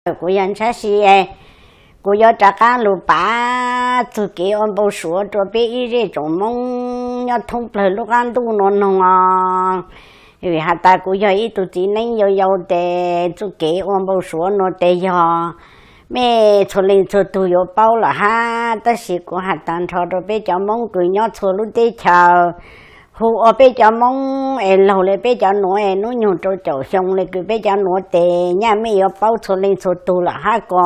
Kuv yog Ntshiab Si, kuv yuav rov qab lug pav txug kev ua npau suav rua peb ib zej tsoom Moob nyob thoob plawg lub qab ntuj nuav noog os. Vim has tas kuv yog ib tug txiv neeb yau yau tes txuj kev ua npau suav nuav tes yog mej txhua leej txhua tug yuav paub lawm hab, tab sis kuv has tas nrho rua peb cov Moob kws nyob txhua lub teb chaws, hu ua peb cov Moob es laug le peb cov nuav es nub nyoog rua caum xyoo le kws peb cov nuav tes nyaj mej yuav paub txhua leej txhua tug lawm hab ko.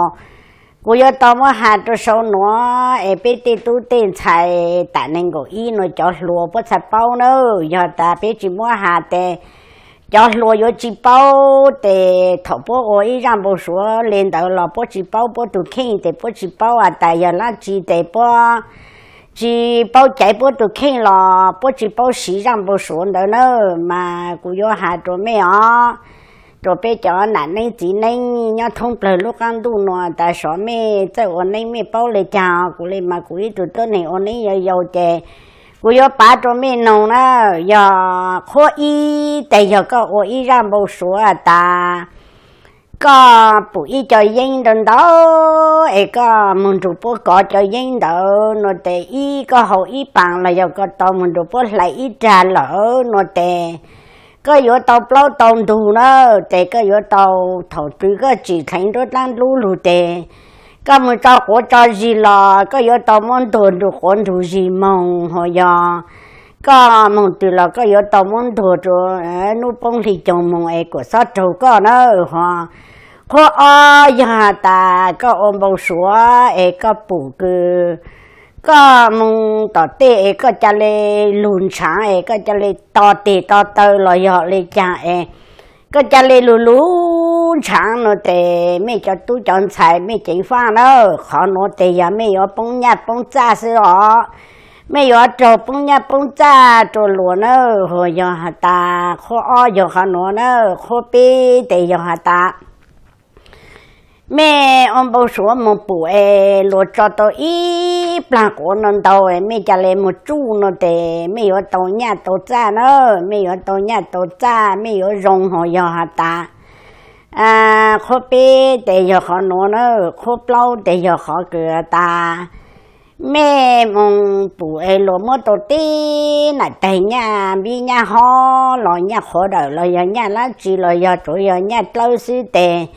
Kuv yuav tau muab has rua sau nuav es peb tej tub tej ntxhais tam neeg nkaum ib nuav cov hluas puab txhaj paub nawb. Yog tas peb tsis muab has tes cov hluas yuav tsis paub tes thaum puab ua ib zaj npau suav le ntawd los puab tsis paub puab tug kheej tes puab tsis paub has tas yog dlaab tsi tes puab tsis paub caiv puab tug kheej los puab tsis paub siv zaj npau suav ntawd nawb. Mas kuv yuav has rua mej os, rua peb cov nam neeb txiv neeb nyob thoob plawg lub qab ntuj nuav tas sov mej txawj ua neeb mej paub le caag. Kuv le mas kuv ib tug tuab neeg ua neeb yau yau ces kuv yuav pav rua mej noog na. Yog qhuab ib tes yog koj ua ib zaj npau suav has tas koj pum ib co yeeb ntau ntau es koj moog nrug puab kov cov yeeb ntawd nuav tes ib koj haus ib paas los yog koj tau moog nrug puab hlais ib rag lawm nuav tes koj yuav tau plaub tau ntug na. Tes koj yuav tau, thaum twg koj tsim dheev nruab dlaab dlub lug tes koj moog tso quav tso zig los koj yuav tau muab ntuag nrug quav nrug zig moog. Ho yog koj moog twg los koj yuav tau muab ntuag rua nub poob hli caug moog es kuas xob raug koj na. Ho qhuab ob yog has tas koj ua npau suav es koj pum kws koj moog tom tej es koj ca le lug ntshaav es koj ca le to teg to taw los yog le caag es koj ca le lug lug ntshaav nuav tes mej cov tub cov ntxhais mej ceev faaj na. Qhov nuav tes yog mej yuav poob nyaj poob txaj xwb os. Mej yuav raug poob nyaj poob txaj rua luas na. Ho yog has tas qhuab ob yog qhov nuav na. Qhuab peb tes yog has tas mej ua npau suav moog pum es luas tso tau ib plaag quav no ntau es mej ca le moog tsuj nuav tes mej yuav tau nyaj tau txaj na. Mej yuav tau nyaj tau txaj, mej yuav zoo. Ho yog has tas qhuab peb tes yog qhov nuav na. Qhuab plaub tes yog qhov kws has tas mej moog pum es luas muab tau tib nam taig nyaj npib nyaj hob los nyaj qhuav dawm los yog nyaj dlaab tsi los yog tsuav yog nyaj dlawb xwb tes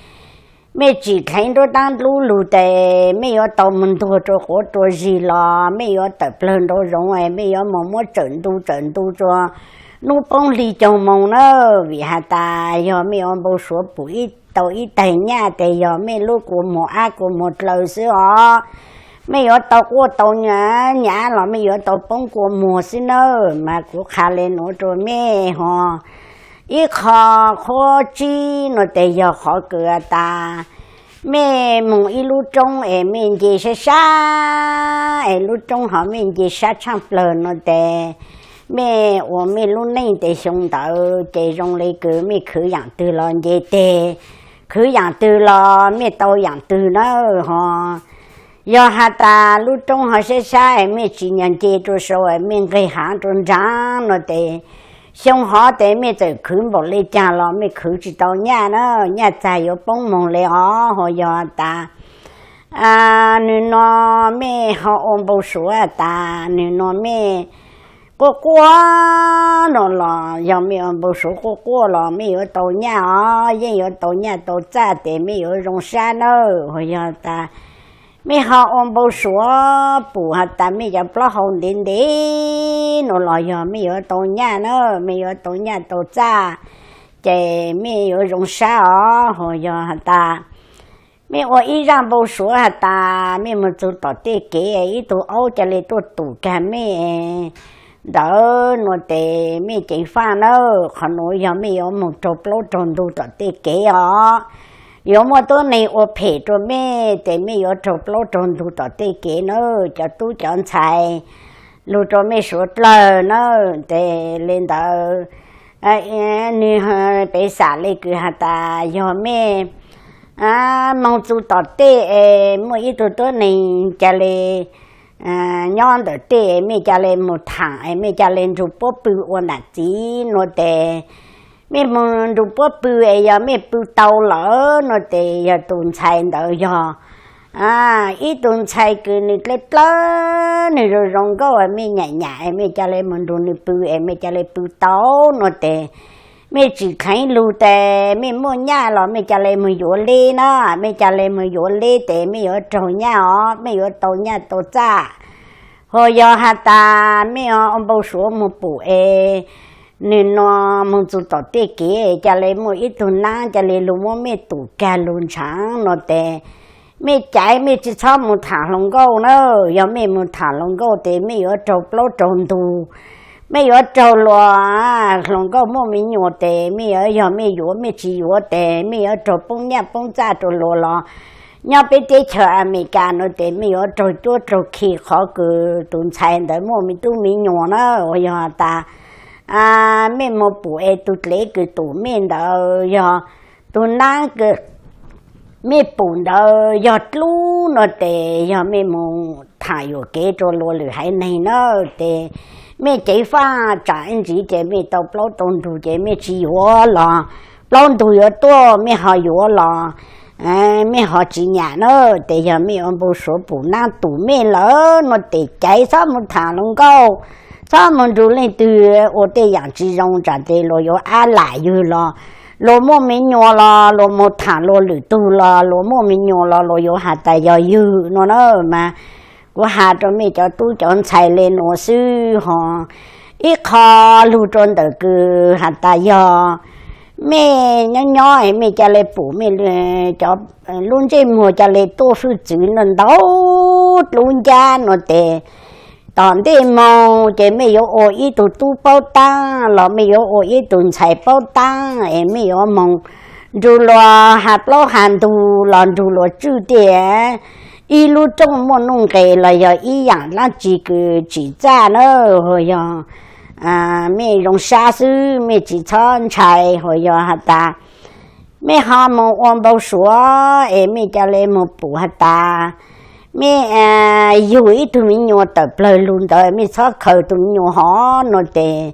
mej tsim dheev nruab dlaab dlub lug tes mej yuav tau moog ntuag rua quav rua zig los mej yuav tawm plawg nrau zoov es mej yuav moog muab tsawm ntu tsawm ntu rua nub poob hli caug moog na. Vim has tas yog mej ua npau suav pum ib tau ib taig nyaj tes yog mej lub kua muag ab kua muag dlaw xwb os. Mej yuav tau quaj tau nyav los mej yuav tau poob kua muag xwb nawb. Mas kuv qha le nuav rua mej ho. Ib qho qhuab tsib nuav tes yog qhov kws has tas mej moog ib lub roob es mej nce sab sab es lub roob ho mej nce sab tshaaj plawg nuav tes mej ua mej lub neej tes xyoo ntawd ces zoo le kws mej khwv yaam twg los nce teg, khwv yaam twg los mej tau yaam twg na. Ho yog has tas lub roob ho sab sab es mej tsis nyag nce rua sau es mej nqeg haav rua nraag nuav tes xyoo hov tes mej txawm khwv npaum le caag los mej khwv tsis tau nyaj na, nyaj txag yuav poob moog le os. Ho yog has tas nwg no mej ho ua npau suav tas nwg no mej quaj quaj no los yog mej ua npau suav quaj quaj los mej yuav tau nyaj os, yeej yuav tau nyaj tau txaj tes mej yuav zoo sab nawb. Ho yog tas mej ho ua npau suav pum has tas mej cov plaub hau ntev ntev no los yog mej yuav tau nyaj na, mej yuav tau nyaj tau txaj ces mej yuav zoo sab os. Ho yog has tas mej ua ib zaj npau suav has tas mej moog txug tom tej kev ib tug aub ca le tuaj tum kag mej ntawd nuav tes mej ceev faaj nawb. Qhov nuav yog mej yuav moog raug plaub raug ntug tom tej kev os. Yuav muaj tuab neeg ua phem rua mej tes mej yuav raug plaub raug ntug tom tej kev nawb cov tub cov ntxhais. Lug rua mej suav dlawg nawb. Tes le ntawd nwg pem xam le kws has tas yog mej moog txug tom tej es muaj ib tug tuab neeg ca le nyob ntawm tej es mej ca le moog thaam es mej ca le nrug puab pw ua nam txiv nuav tes mej moog nrug puab pw es yog mej pw tau lawm no tes yog tug ntxhais ntawd yog ib tug ntxhais kws nwg dleb plawg, nwg zoo zoo nkauj, mej nyam nyam mej ca le moog nrug nwg pw es mej ca le pw tau no tes mej tsim dheev lug tes mej muaj nyaj los mej ca le moog yuav le na, mej ca le moog yuav le tes mej yuav raug nyaj os, mej yuav tau nyaj tau txaj. Ho yog has tas mej ua npau suav moog pum es nwg nua moog txug tom tej kev ca le muaj ib tug naab ca le lug muab mej tum kag lug ntshaav no tes mej caiv mej tsi txhob moog thaam hluas nkauj na. Yog mej moog thaam hluas nkauj tes mej yuav raug plaub raug ntug, mej yuav raug luas. Hluas nkauj muaj me nyuam tes mej yuav, yog mej yuav, mej tsi yuav tes mej yuav raug poob nyaj poob txaj rua luas los nyob peb teb chaws Amelikas no tes mej yuav raug cuab raug khi qhov kws tug ntxhais ntawd muaj me tub me nyuam na. Uas yog has tas mej moog pum es tug dlev kws tum mej ntawd yog tug naab kws mej pum ntawd yog dlub no tes yog mej moog thaam yuam kev rua luas lwm haiv neeg na tes mej ceev faaj tsaam ib ntsis ces mej tau plaub tau ntug ces mej tsi yuav los plaub ntug yuav tuaj mej ho yuav los mej ho tsi nyam na. Tes yog mej ua npau suav pum naab tum mej lawm no tes caiv txhob moog thaam hluas nkauj, txhob moog nrug leej twg ua tej yaam tsi zoo tsaam tes luas yuav ab lam yug los luas muaj me nyuam los luas moog thaam luas lwm tug los luas muaj me nyuam los luas yuav has tas yog yug no na. Mas kuv has rua mej cov tub cov ntxhais le nuav xwb ho ib qho lug rua ntawm kws has tas yog mej nyob nyob es mej ca le pum mej cov lub ntsej muag ca le tuaj hwj txwv ntau ntau dlub ncab no tes tom ntej moog ces mej yuav ua ib tug tub paub taab los mej yuav ua ib tug ntxhais paub taab es mej yuav moog nrug luas has plaub has ntug los nrug luas tswj tias ib lub rooj muaj nuj nqes los yog ib yaam dlaab tsi kws tsim txaj na. Yog mej zoo sab xwb mej tsi txhob ntshai, ho yog has tas mej ho moog ua npau suav es mej ca le moog pum has tas mej yug ib tug me nyuam tawm plawg lug ntawd mej txhob khaws tug me nyuam hov no tes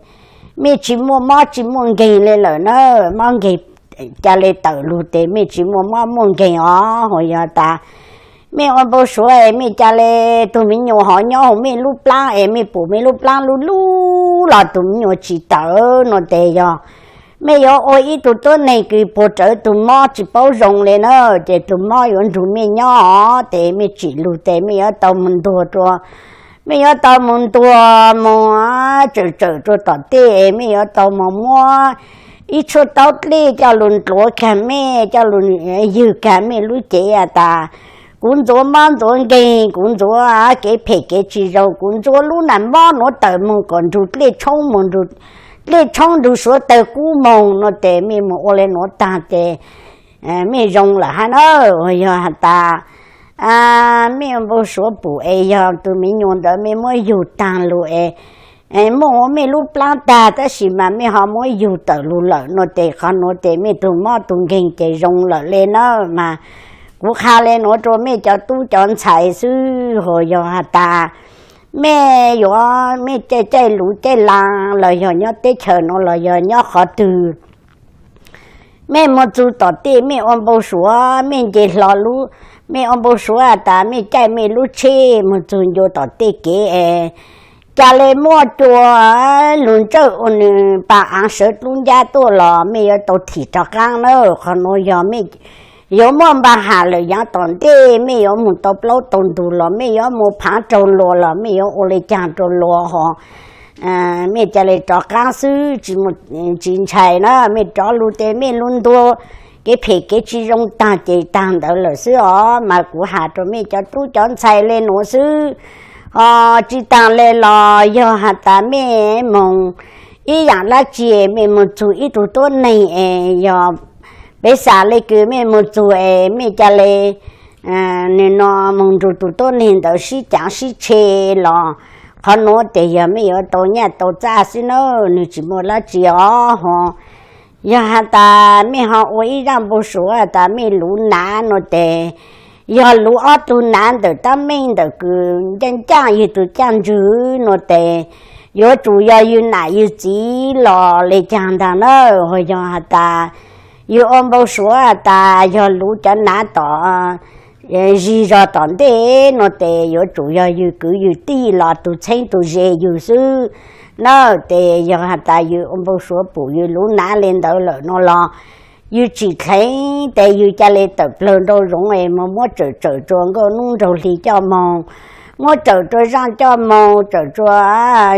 mej tsi muaj mob tsi muaj nkeeg le lawm na. Mob nkeeg ca le tawm lug tes mej tsi muaj mob muaj nkeeg os. Ho yog tas mej ua npau suav es mej ca le tug me nyuam hov nyob huv mej lub plaab es mej pum mej lub plaab lub lub los tug me nyuam tsi tawm no tes yog mej yuav ua ib tug tuab neeg kws puag rawv tug mob tsi paub zoo le na, ces tug mob yuav nrug mej nyob os. Tes mej tsim lug tes mej yuav tau moog ntuag rua, mej yuav tau moog ntuag moog tsawm tsawm rua tom tej, mej yuav tau moog muab ib tshuaj taub dlej coj lug ntxuav kag mej, coj lug ywg kag mej lub cev has tas kuv ntxuav mob ntxuav nkeeg, kuv ntxuav kev phem kev tsi zoo, kuv ntxuav lub nam mob nuav tawm moog kom nrug dlej tshoob moog, dlej tshoob nrug suav tawg kub moog no tes mej moog ua le nuav taag tes mej zoo lawm hab na. Yog has tas mej ua npau suav pum es yog tug me nyuam ntawd mej muab yug taag lug es muaj huv mej lub plaab taag tab sis mas mej ho muab yug tawm lug lawm no tes qhov nuav tes mej tug mob tug nkeeg ces zoo lawm le na. Mas kuv qha le nuav rua mej cov tub cov ntxhais xwb, ho yog has tas mej yuav mej caij caij luv caij laa los yog nyob teb chaws nuav los yog nyob qhov twg, mej moog txug tom tej mej ua npau suav mej nce hlo lub, mej ua npau suav has tas mej caij mej lub tsheb moog txug ncua tom tej kev es ca le muaj cua lug ntsawj ua nwg paag aav sawv dlub ncab tuaj los mej yuav tau thim rov qaab na. Qhov nuav yog mej yuav muaj npa ham lawm, yaav tom ntej mej yuav moog tau plaub tau ntug los mej yuav moog phaav rua luas los mej yuav ua le caag rua luas ho mej ca le rov qaab xwb, tsi ntshai na. Mej rov lug tes mej lug ntuag kev phem kev tsi zoo taag ces taag ntawd lawm xwb os. Mas kuv has rua mej cov tub cov ntxhais le nuav xwb, ho tsi taag le los yog has tas mej moog ib yaam dlaab tsi, mej moog txug ib tug tuab neeg es yog pev xam le kws mej moog txug es mej ca le nwg nua moog nrug tug tuab neeg ntawd sib caav sib tshe los qhov nuav tes yog mej yuav tau nyaj tau txaj xwb na, nwg tsi muaj dlaab tsi os ho. Yog has tas mej ho ua ib zaaj npau suav has tas mej luv nav no tes yog luv ob tug nav ntawm taab meej ntawm kws ncaaj ncaaj yug tug caaj ntswg no tes yuav tsum yog yus nam yus txiv los le caag ntag na. Ho yog has tas yus ua npau suav has tas yog luv cov nav tom zig zog tom ntej no tes yuav tsum yog yus kwv yus tij los tug txheeb tug ze yus xwb na. Tes yog has tas yus ua npau suav pum yus luv nav le ntawd lawm no los yus tsim dheev tes yus ca le tawm plawg nrau zoov es moog muab tsawm tsawm rua nkauj nub nraug hli coj moog, muab tsawm rua zaaj coj moog, tsawm rua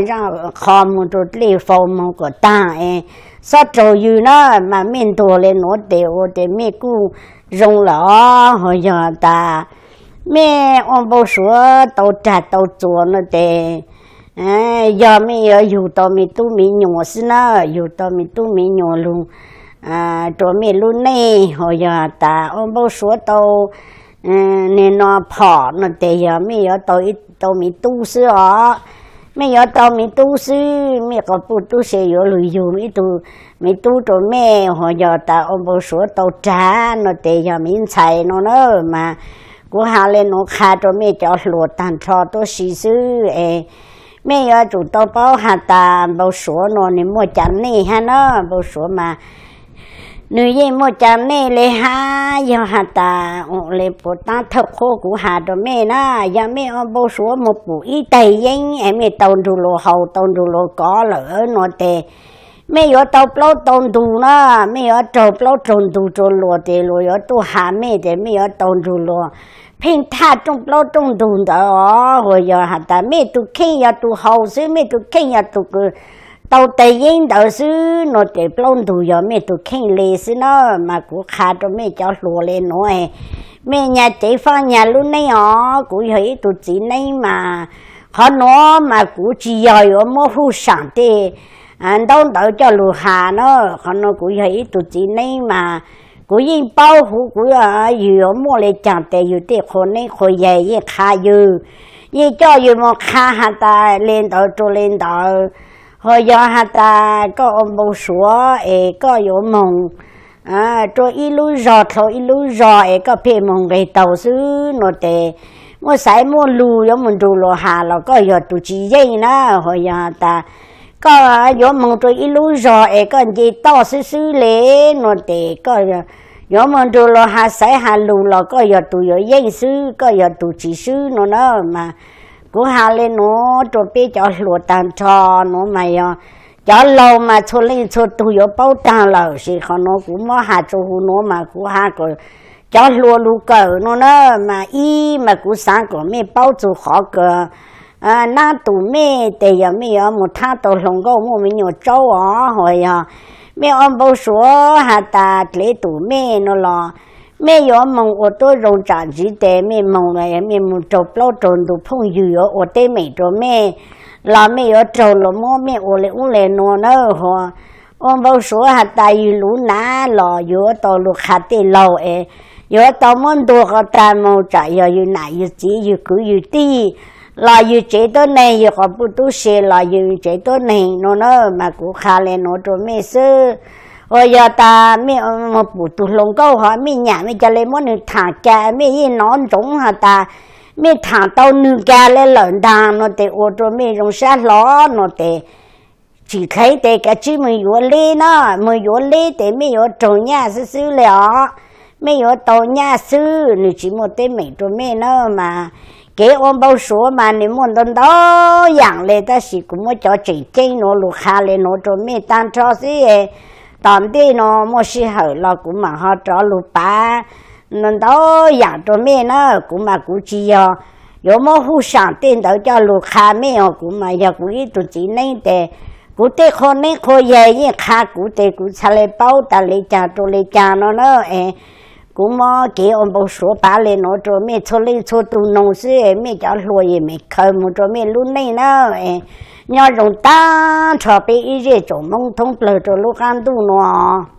zaaj qho moog, rua dlej fau moog kom taag es xob raug yus na. Mas mej ntuag le nuav tes ua tes mej kuj zoo lawm os. Ho yog tas mej ua npau suav tau rag tau txuas no tes yog mej yuav yug tau me tub me nyuam xwb na, yug tau me tub me nyuam lug rua mej lub neej. Ho yog tas ua npau suav tau nwg no phom no tes yog mej yuav tau ib tau me tub xwb os. Mej yuav tau me tub xwb, mej quas puj tub se yuav lug yug ib tug me tub rua mej. Ho yog tas ua npau suav tau rag no tes yog me ntxhais no na. Mas kuv has le nuav qha rua mej cov hluas taag nrho tuab si xwb es mej yuav tsum tau paub has tas npau suav no nwg muaj ca nej hab na. Npau suav mas nwg yeej muaj ca nej le hab. Yog has tas le puas taab thawj qhuab kuv has rua mej na, yog mej ua npau suav moog pum ib taig yeeb es mej tau nrug luas haus tau nrug luas kov lawm no tes mej yuav tau plaub tau ntug na. Mej yuav raug plaub raug ntug rua luas tes luas yuav tuaj has mej tes mej yuav tau nrug luas pheej thaj rooj plaub rooj ntug ntawd os. Hu yog has tas mej tug kheej yog tug haus xwb, mej tug kheej yog tug kws tau taig yeeb ntawd xwb no tes plaub ntug yog mej tug kheej le xwb na. Mas kuv qha rua mej cov hluas le nuav, mej nyag cev faaj nyag lub neej os. Kuv yog ib tug txiv neeb mas qhov nuav mas kuv tsis yog yuav muab huj saam tej ntaub ntawv coj lug has na. Qhov nuav kuv yog ib tug txiv neeb mas kuv yeej paub huv kuv yug yuav muaj le caag tes yug tej qhua neeb qhua yaig yeej qha yug, yeej coj yug moog qha has tas le ntawd rua le ntawd. Ho yog has tas koj ua npau suav es koj yuav moog rua ib lub zog dlhau ib lub zog es koj pheej moog nqeg taug xwb no tes muaj xaiv muaj lug yuav moog nrug luas has los koj yog tug tsis yeej na. Ho yog has tas koj yuav moog rua ib lub zog es koj nce toj xwb xwb le no tes koj yuav moog nrug luas has xaiv has lug los koj yog tug yuav yeej xwb, koj yog tug tsis swb no na. Mas kuv has le nuav rua peb cov hluas taag nrho nuav mas yog cov laug mas txhua leej txhua tug yuav paub taag lawm, sis qhov nuav kuv muab has tsua huv nuav mas kuv has kom cov hluas lug kawm no na. Mas ib mas kuv xaav kom mej paub txug qhov kws nab tus mej tes yog mej yuav moog thab tau hluas nkauj muaj me nyuam tsaub os. Ho yog mej ua npau suav has tas dlev tus mej no los mej yuav moog ua tuab zoo tsam ntsiv tes mej moog los mej moog raug plaub raug ntug phooj ywg yuav ua teeb meem rua mej, los mej yuav raug luas muab mej ua le ub le nuav na. Ho ua npau suav has tas yug luv nav los yuav tau lug qha tej laug es yuav tau muab ntuag qhov tag moog tsam yog yug nam yug txiv yug kwv yug tij los yug tsev tuab neeg, yug quas puj tub se los yug tsev tuab neeg no na. Mas kuv qha le nuav rua mej xwb. Ua yog tas mej moog pum tug hluas nkauj ho mej nyam mej ca le muab nwg thaam kag, mej yeej nov ntsoov has tas mej thaam tau nwg kag le lawm ntaag no tes ua rua mej zoo sab hlo no tes tsim dheev tes kav tsij moog yuav leb na. Moog yuav leb tes mej yuav raug nyaj xwb xwb le os. Mej yuav tau nyaj xwb, nwg tsis muaj teeb meem rua mej na. Mas kev ua npau suav mas nwg muaj ntau ntau yaam le, tab sis kuv muab cov tseem ceeb nuav lug qha le nuav rua mej taag nrho xwb. Tom ntej no muaj sij hawm los kuv mam ho rov lug pav ntau yaam rua mej na. Kuv mas kuv tsis yog yuav muab huj saam tej ntawd coj lug qha mej os. Kuv mas yog kuv ib tug txiv neeb tes kuv tej qhua neeb qhua yaig yeej qha kuv tes kuv txhaj le paub tas le caag rua le caag no na. Es kuv muab kev ua npau suav pav le nuav rua mej txhua leej txhua tug noog xwb, mej cov hluas yeej meem khaws moog rua mej lub neej na. Nyob zoo taag nrho peb ib zej tsoom Moob thoob plawg rua lub qaab ntuj nuav.